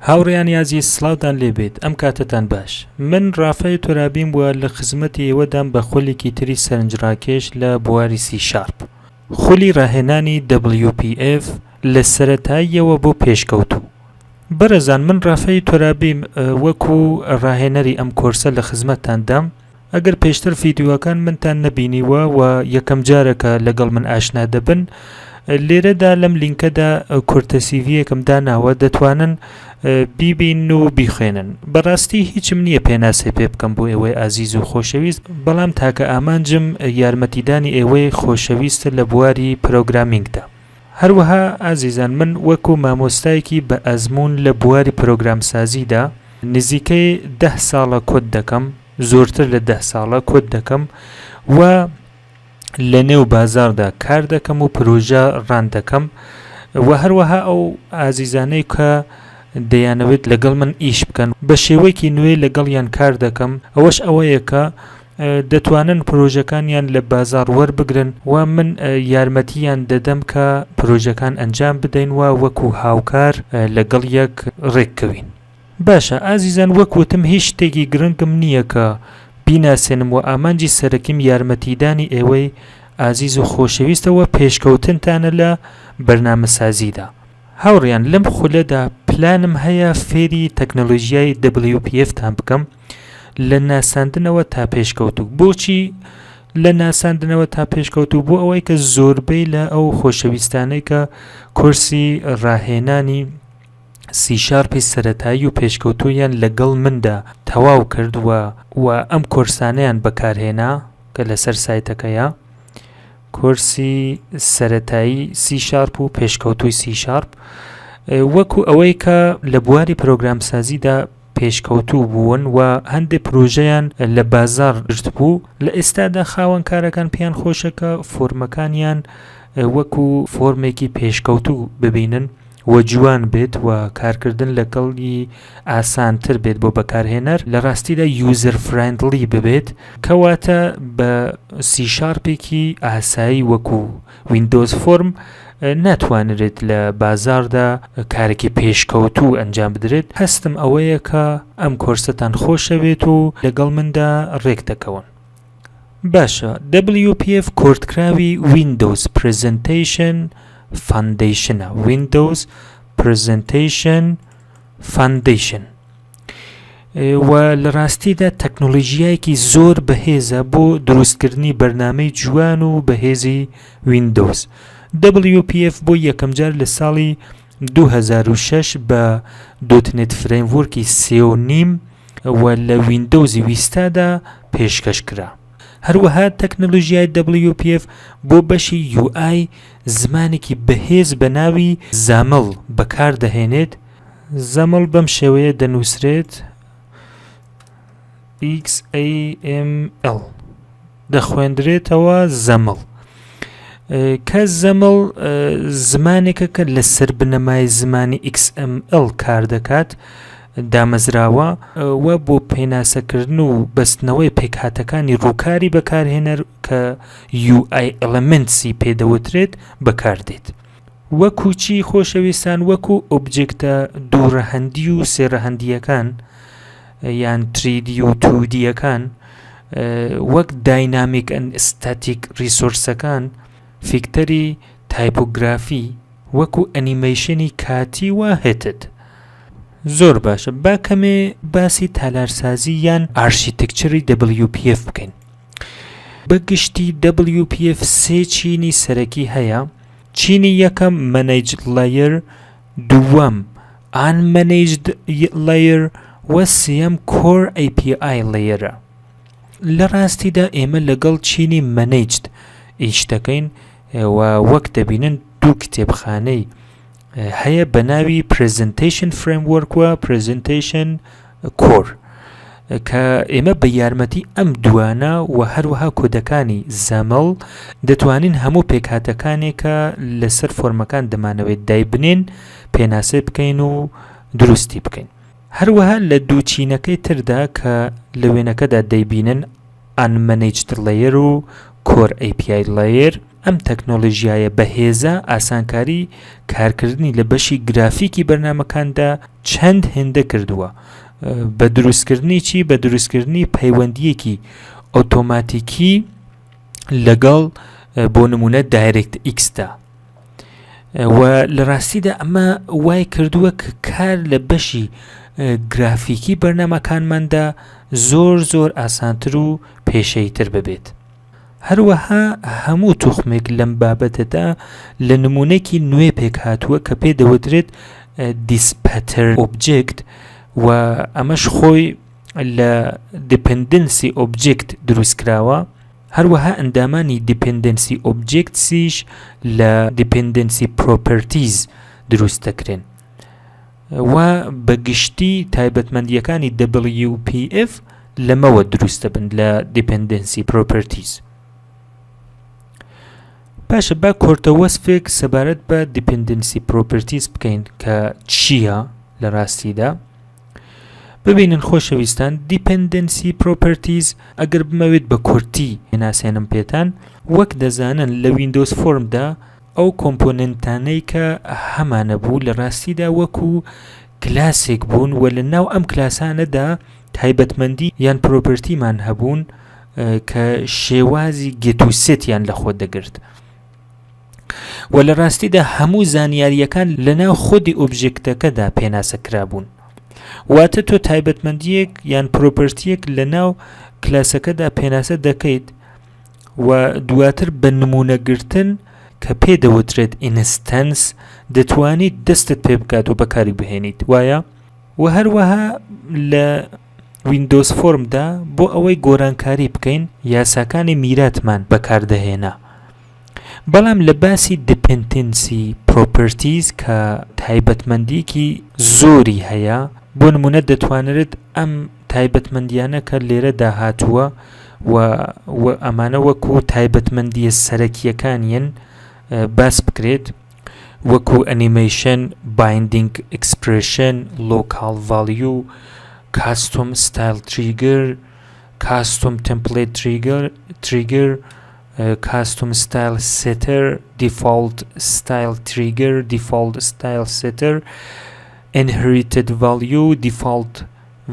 هاوڕێیانی ئازیز سڵاوتان لێبێت ئەم کاتەتان باش من ڕافای تۆرابیم و لە خزمەتی ئێوەدام بە خولێکی تری سەرنجڕاکێش لە بواری سی شارپ خولی ڕاهێنانی WPF لە سەرەتاییەوە بۆ پێشکەوتوو. بەڕێزان من ڕافای تۆرابیم وەکو ڕاهێنەری ئەم کۆرسە لە خزمەتتاندام ئەگەر پێشتر ڤیدیۆکان منتان نەبینیوە و یەکەم جارە کە لەگەڵ من ئاشنا دەبن لێرەدا لەم لینکەدا کورتە سیڤیەکم داناوە دەتوانن بیبین و بیخوێنن بەڕاستی هیچم نییە پێناسەی پێ بکەم بۆ ئێوەی ئازیز و خۆشەویست بەڵام تاکە ئامانجم یارمەتیدانی ئێوەی خۆشەویستە لە بواری programming دا هەروەها ئازیزان من وەکو مامۆستایەکی بە ئەزموون لە بواری پرۆگرامسازیدا نزیکەی دە ساڵە کۆد دەکەم زۆرتر لە دە ساڵە کۆد دەکەم و لە نێو بازاڕدا کار دەکەم و پرۆژە run دەکەم و هەروەها ئەو ئازیزانەی کە دەیانەوێت لەگەڵ من ئیش بکەن بە شێوەیەکی نوێ لەگەڵیان کار دەکەم ئەوەش ئەوەیە کە دەتوانن پرۆژەکانیان لە بازاڕ وەربگرن و من یارمەتییان دەدەم کە پرۆژەکان ئەنجام بدەین و وەکو هاوکار لەگەڵ یەک ڕێککەوین. باشە ئازیزان وەک وتم هیچ شتێکی گرنگم نییە کە بیناسێنم و ئامانجی سەرەکیم یارمەتیدانی ئێوەی ئازیز و خۆشەویستە و پێشکەوتنتانە لە بەرنامەسازیدا. هاوڕێیان لەم خولەدا پلانم هەیە فێری تەکنەلۆژیای WPF تان بکەم لە ناساندنەوە تا پێشکەوتوو بۆچی لە ناساندنەوە تا پێشکەوتوو بۆ ئەوەی کە زۆربەی لە ئەو خۆشەویستانەی کە کۆرسی ڕاهێنانی سی شارپی سەرەتایی و پێشکەوتوویان لەگەڵ مندا تەواو کرد و و ئەم کۆرسانەیان بەکارهێنا کە لەسەر سایتەکەیە کۆرسی سەرەتایی سی شارپ و پێشکەوتووی سی شارپ وەکو ئەوەی کە لە بواری پرۆگرامسازیدا پێشکەوتوو بوون و هەندێک پرۆژەیان لە بازاڕ گرتبوو لە ئێستادا خاوەن کارەکان پێیان خۆشە کە فۆرمەکانیان وەکو فۆرمێکی پێشکەوتوو ببینن و جوان بێت و کارکردن لەگەڵی ئاسانتر بێت بۆ بەکارهێنەر لە ڕاستیدا user friendly ببێت کەواتە بە سی شارپێکی ئاسایی وەکو Windows Form ناتوانرێت لە بازاڕدا کارێکی پێشکەوتوو ئەنجام بدرێت هەستم ئەوەیە کە ئەم کۆرسەتان خۆشەوێت و لەگەڵ مندا ڕێک دەکەون. باشە WPF کۆرتکراوی Windows Presentation Foundation ە Windows Presentation Foundation و لە ڕاستیدا تەکنۆلۆژیایەکی زۆر بەهێزە بۆ دروستکردنی بەرنامەی جوان و بەهێزی ویندۆز. WPF بۆ یەکەمجار لە ساڵی 2006 بە .NET Framework ی سێ و نیم و لە ویندۆزی ویستادا پێشکەش کرا. هەروەها تەکنەلۆژیای WPF بۆ بەشی UI زمانێکی بەهێز بە ناوی XAML بەکاردەهێنێت، XAML بەم شێوەیە دەنووسرێت، XAML، دەخوێندرێتەوە XAML. کە XAML زمانێکە کە لەسەر بنەمای زمانی XML کار دەکات دامەزراوە و بۆ پێناسەکردن و بەستنەوەی پێکهاتەکانی ڕووکاری بەکارهێنەر کە UI Elements ی پێدەوترێت بەکاردێت. وەکو چی خۆشەویستان وەکو ئۆبجێکتە دوو ڕەهەندی و سێ ڕەهەندییەکان یان 3D و 2D یەکان وەک dynamic and static resource ەکان فیکتەری تایپۆگرافی وەکو ئەنیمەیشنی کاتی و هتد. زۆر باشە با کەمێ باسی تالارسازی یان architecture ی WPF بکەین. بە گشتی WPF سێ چینی سەرەکی هەیە، چینی یەکەم Managed Layer، دووەم Unmanaged Layer و سێیەم Core API Layer ە. لە ڕاستیدا ئێمە لەگەڵ چینی Managed ئیش دەکەین و وەک دەبینن دوو کتێبخانەی هەیە بە ناوی Presentation Framework و Presentation Core کە ئێمە بە یارمەتی ئەم دوانە و هەروەها کۆدەکانی XAML دەتوانین هەموو پێکهاتەکانێک کە لەسەر فۆرمەکان دەمانەوێت دایبنێن پێناسەی بکەین و دروستی بکەین. هەروەها لە دوو چینەکەی تردا کە لە وێنەکەدا دەیبینن Unmanaged Layer و Core API Layer. ئەم تەکنۆلۆژیایە بەهێزە ئاسانکاری کارکردنی لە بەشی گرافیکی بەرنامەکاندا چەند هێندە کردووە بە دروستکردنی چی؟ بە دروستکردنی پەیوەندییەکی ئۆتۆماتیکی لەگەڵ بۆ نمونە DirectX دا و لە ڕاستیدا ئەمە وای کردووە کە کار لە بەشی گرافیکی بەرنامەکانماندا زۆر زۆر ئاسانتر و پێشەیتر ببێت. هەروەها هەموو توخمێک لەم بابەتەدا لە نمونەیەکی نوێ پێکهاتووە کە پێ دەوترێت This Pattern Object و ئەمەش خۆی لە Dependency Object دروست کراوە، هەروەها ئەندامانی Dependency Objects یش لە Dependency Properties دروست دەکرێن و بە گشتی تایبەتمەندییەکانی WPF لەمەوە دروست دەبن لە Dependency Properties. باشە با کۆرتە وەسفێک سەبارەت بە Dependency Properties بکەین کە چییە لە ڕاستیدا. ببینن خۆشەویستان Dependency Properties ئەگەر بمەوێت بە کورتی بناسێنم پێتان وەک دەزانن لە Windows Form دا ئەو component انەی کە هەمانە بوو لە ڕاستیدا وەکو کلاسێک بوون و لە ناو ئەم کلاسانەدا تایبەتمەندی یان property مان هەبوون کە شێوازی get و set یان لە خۆ دەگرت. و لە ڕاستیدا هەموو زانیارییەکان لە ناو خودی object ەکەدا پێناسە کرابوون. واتە تۆ تایبەتمەندییەک یان property یەک لە ناو کلاسەکەدا پێناسە دەکەیت و دواتر بە نموونەگرتن کە پێ دەوترێت instance دەتوانیت دەستت پێ بگات و بەکاری بهێنیت وایە؟ و هەروەها لە Windows Form دا بۆ ئەوەی گۆرانکاری بکەین یاساکانی میراتمان بەکاردەهێنا بەڵام لە باسی Dependency Properties کە تایبەتمەندیەکی زۆری هەیە بۆ نمونە دەتوانرێت ئەم تایبەتمەندیانە کە لێرەدا هاتووە و و ئەمانە وەکو تایبەتمەندیە سەرەکیەکانین باس بکرێت وەکو Animation، Binding Expression، Local Value، Custom Style Trigger، Custom Template Trigger، Custom Style Setter، Default Style Trigger، Default Style Setter، Inherited Value، Default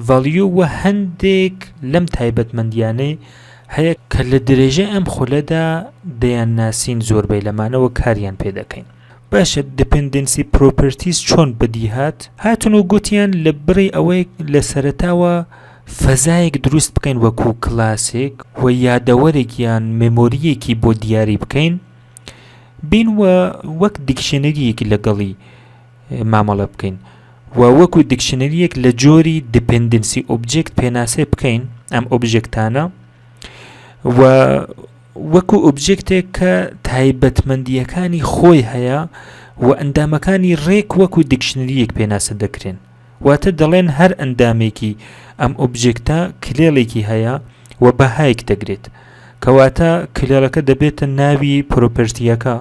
Value و هەندێک لەم تایبەتمەندیانەی هەیە کە لە درێژەی ئەم خولەدا دەیانناسین زۆربەی لەمانەوە کاریان پێ دەکەین. باشە Dependency Properties چۆن بەدی هات؟ هاتن و گوتیان لە بڕی ئەوەی لە سەرەتاوە فەزایەک دروست بکەین وەکو کلاسێک و یادەوەرێک یان memory یەکی بۆ دیاری بکەین بین و وەک dictionary یەک لەگەڵی مامەڵە بکەین و وەکو dictionary یەک لە جۆری Dependency Object پێناسەی بکەین ئەم object انە و وەکو object ێک کە تایبەتمەندییەکانی خۆی هەیە و ئەندامەکانی ڕێک وەکو dictionary یەک پێناسە دەکرێن واتە دەڵێن هەر ئەندامێکی ئەم object ە کلێڵێکی هەیە و بەهایەک دەگرێت کەواتە کلێڵەکە دەبێتە ناوی property یەکە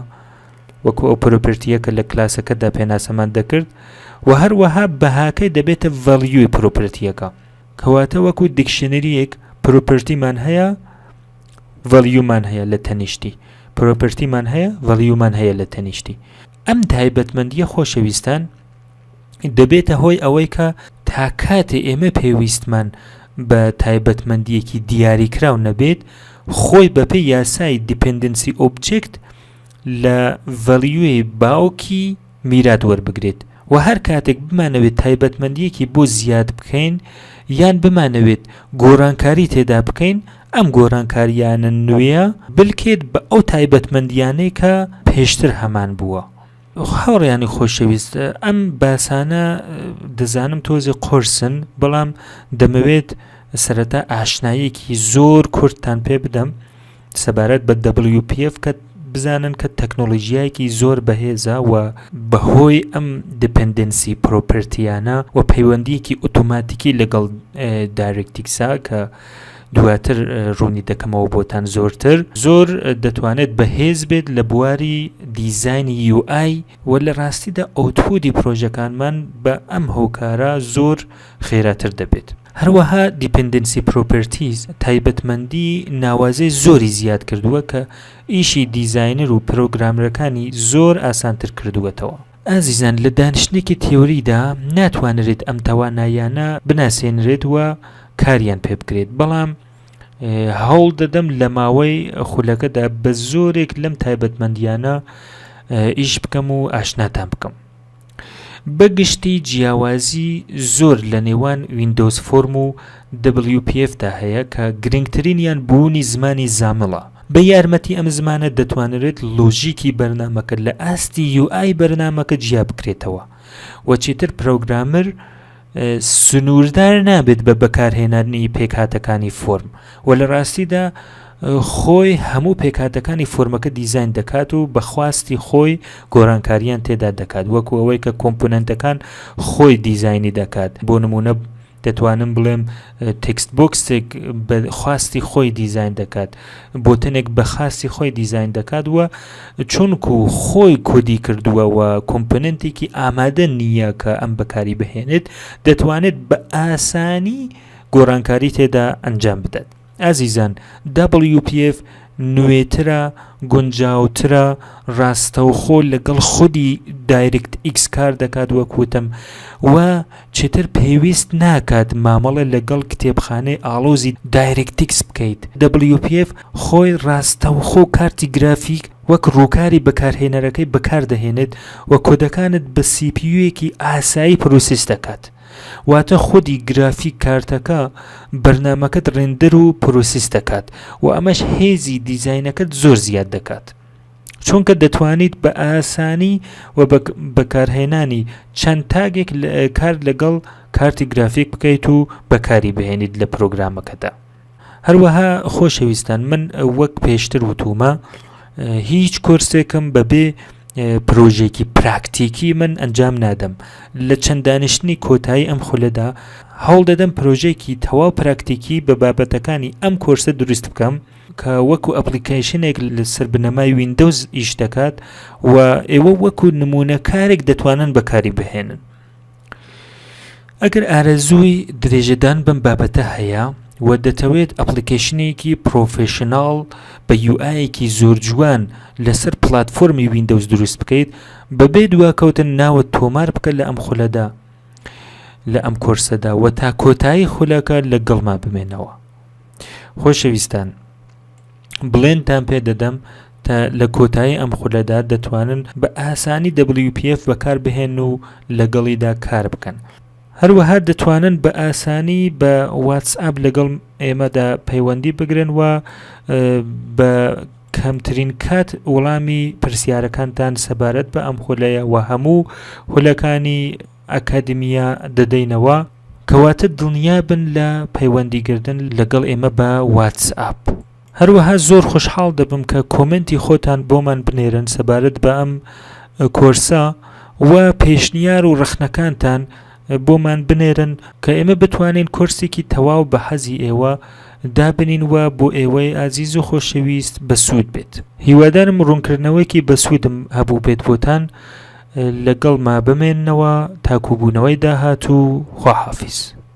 وەکو ئەو property یە کە لە کلاسەکەدا پێناسەمان دەکرد و هەروەها بەهاکەی دەبێتە value ی property یەکە کەواتە وەکو dictionary یەک property مان هەیە value مان هەیە لە تەنیشتی property مان هەیە value مان هەیە لە تەنیشتی ئەم تایبەتمەندیە خۆشەویستان دەبێتە هۆی ئەوەی کە تا کاتێ ئێمە پێویستمان بە تایبەتمەندیەکی دیاریکراو نەبێت خۆی بەپێی یاسای Dependency Object لە value ی باوکی میرات وەربگرێت و هەر کاتێک بمانەوێت تایبەتمەندییەکی بۆ زیاد بکەین یان بمانەوێت گۆڕانکاری تێدا بکەین ئەم گۆڕانکارییانە نوێیە بلکێت بە ئەو تایبەتمەندییانەی کە پێشتر هەمان بووە. هاوڕێیانی خۆشەویست ئەم باسانە دەزانم تۆزێ قورسن بەڵام دەمەوێت سەرەتا ئاشناییەکی زۆر کورتتان پێ بدەم سەبارەت بە WPF کە بزانن کە تەکنۆلۆژیایەکی زۆر بەهێزە و بەهۆی ئەم Dependency Property یانە و پەیوەندیەکی ئۆتۆماتیکی لەگەڵ DirectX ا کە دواتر ڕوونی دەکەمەوە بۆتان زۆرتر زۆر دەتوانێت بەهێز بێت لە بواری دیزاینی UI و لە ڕاستیدا output ی پرۆژەکانمان بە ئەم هۆکارە زۆر خێراتر دەبێت. هەروەها Dependency Properties تایبەتمەندی ناوازەی زۆری زیاد کردووە کە ئیشی دیزاینەر و پرۆگرامەرەکانی زۆر ئاسانتر کردووەتەوە. ئازیزان لە دانیشتنێکی تیۆریدا ناتوانرێت ئەم تواناییانە بناسێنرێت و کاریان پێ بکرێت، بەڵام هەوڵ دەدەم لە ماوەی خولەکەدا بە زۆرێک لەم تایبەتمەندیانە ئیش بکەم و ئاشناتان بکەم. بە گشتی جیاوازی زۆر لە نێوان Windows Form و WPF دا هەیە کە گرنگترینیان بوونی زمانی XAML ە. بە یارمەتی ئەم زمانە دەتوانرێت لۆژیکی بەرنامەکە لە ئاستی UI بەرنامەکە جیا بکرێتەوە و چیتر پرۆگرامەر سنووردار نابێت بە بەکارهێنانی پێکهاتەکانی فۆرم و لە ڕاستیدا خۆی هەموو پێکهاتەکانی فۆرمەکە دیزاین دەکات و بە خواستی خۆی گۆڕانکاریان تێدا دەکات وەکو ئەوەی کە component ەکان خۆی دیزاینی دەکات بۆ نمونە دەتوانم بڵێم text box ێک بە خواستی خۆی دیزاین دەکات button ێک بە خواستی خۆی دیزاین دەکات و چونکو خۆی کۆدی کردووە و component ێکی ئامادە نییە کە ئەم بەکاری بهێنێت دەتوانێت بە ئاسانی گۆڕانکاری تێدا ئەنجام بدات. ئازیزان WPF نوێترە، گونجاوترە، ڕاستەوخۆ لەگەڵ خودی DirectX کار دەکات وەک وتم و چیتر پێویست ناکات مامەڵە لەگەڵ کتێبخانەی ئاڵۆزی DirectX بکەیت. WPF خۆی ڕاستەوخۆ کارتی گرافیک وەک ڕووکاری بەکارهێنەرەکەی بەکاردەهێنێت و کۆدەکانت بە CPU یەکی ئاسایی process دەکات. واتە خودی گرافیک کارتەکە بەرنامەکەت render و process دەکات و ئەمەش هێزی دیزاینەکەت زۆر زیاد دەکات. چونکە دەتوانیت بە ئاسانی و بە بەکارهێنانی چەند tag ێک کار لەگەڵ کارتی گرافیک بکەیت و بەکاری بهێنیت لە پرۆگرامەکەدا. هەروەها خۆشەویستان من وەک پێشتر وتومە هیچ کۆرسێکم بەبێ پرۆژێکی پراکتیکی من ئەنجام نادەم لە چەند دانیشتنی کۆتایی ئەم خولەدا هەوڵ دەدەم پرۆژێکی تەواو پراکتیکی بە بابەتەکانی ئەم کۆرسە دروست بکەم کە وەکو application ێک لەسەر بنەمای ویندۆز ئیش دەکات و ئێوە وەکو نمونە کارێک دەتوانن بەکاری بهێنن. ئەگەر ئارەزووی درێژەدان بەم بابەتە هەیە و دەتەوێت application ێکی professional بە UI یەکی زۆر جوان لەسەر پلاتفۆرمی ویندۆز دروست بکەیت بەبێ دواکەوتن ناوت تۆمار بکە لە ئەم خولەدا لە ئەم کۆرسەدا و تا کۆتایی خولەکە لەگەڵما بمێنەوە. خۆشەویستان بڵێنتان پێ دەدەم تا لە کۆتایی ئەم خولەدا دەتوانن بە ئاسانی WPF بەکار بهێن و لەگەڵیدا کار بکەن. هەروەها دەتوانن بە ئاسانی بە واتسئاپ لەگەڵ ئێمەدا پەیوەندی بگرن و بە کەمترین کات وەڵامی پرسیارەکانتان سەبارەت بە ئەم خولەیە و هەموو خولەکانی ئەکادیمیا دەدەینەوە، کەواتە دڵنیابن لە پەیوەندیگردن لەگەڵ ئێمە بە واتسئاپ. هەروەها زۆر خۆشحاڵ دەبم کە comment ی خۆتان بۆمان بنێرن سەبارەت بە ئەم کۆرسە و پێشنیار و ڕەخنەکانتان بۆمان بنێرن کە ئێمە بتوانین کۆرسێکی تەواو بە حەزی ئێوە دابنین و بۆ ئێوەی ئازیز و خۆشەویست بەسوود بێت. هیوادارم ڕوونکردنەوەیەکی بەسوودم هەبووبێت بۆتان. لەگەڵما بمێننەوە تا کۆبوونەوەی داهاتوو خواحافیز.